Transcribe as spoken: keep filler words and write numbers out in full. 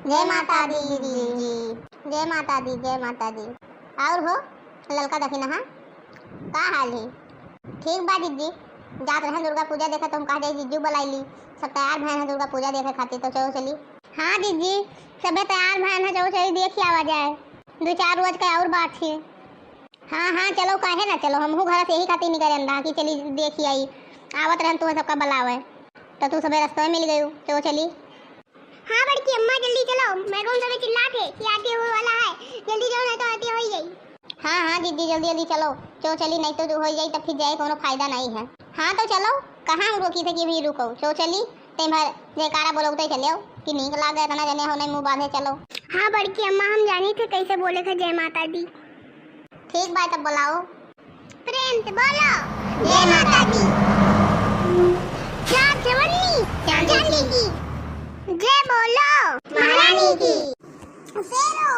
जय माता दी जी, जय माता दी, जय माता दी। और हो ललका दखिनहा, का हाल है? ठीक बा जिज्जी, जात रहन दुर्गा पूजा देखे तो हम कह दे जिज्जू बुलाई ली, सब तैयार भयन है दुर्गा पूजा देखे खातिर, तो चलो चली। हाँ जिज्जी, सबे तैयार भयन है, चलो चली देख आवा जाए, दो चार रोज का और बात है। हाँ हाँ चलो, काहे ना चलो, हमहू घर से यही खातिर निकल रहा कि चली देख आई, आवत रहन तुम्हें सबका बुलावे, तो तू सबे रस्ते में मिल गयू, चलो चली। हाँ बड़की अम्मा, जल्दी चलो, मैडम सब चिल्लात है कि आरती होए वाला है, जल्दी जाओ, नहीं तो आरती हो ही जाई। हाँ हाँ जिज्जी, जल्दी जल्दी चलो, चलो चली, नहीं तो जो हो जाई तब फिर जाए कोनो फायदा नहीं है। हाँ तो चलो, कहाँ हम रोकी थे कि भी रुको, चलो चली, ते भर जयकारा बोलौते चले आओ कि नीक लागे, इतना जने हो नहीं मुँह बांधे, चलो। हाँ बड़की अम्मा, हम जानी थे कैसे बोले थे जय माता दी। ठीक बा, तब बुलाओ। प्रेम से बोलो, जय माता दी। चार चवन्नी चांदी की। जय बोलो महारानी की। शेरों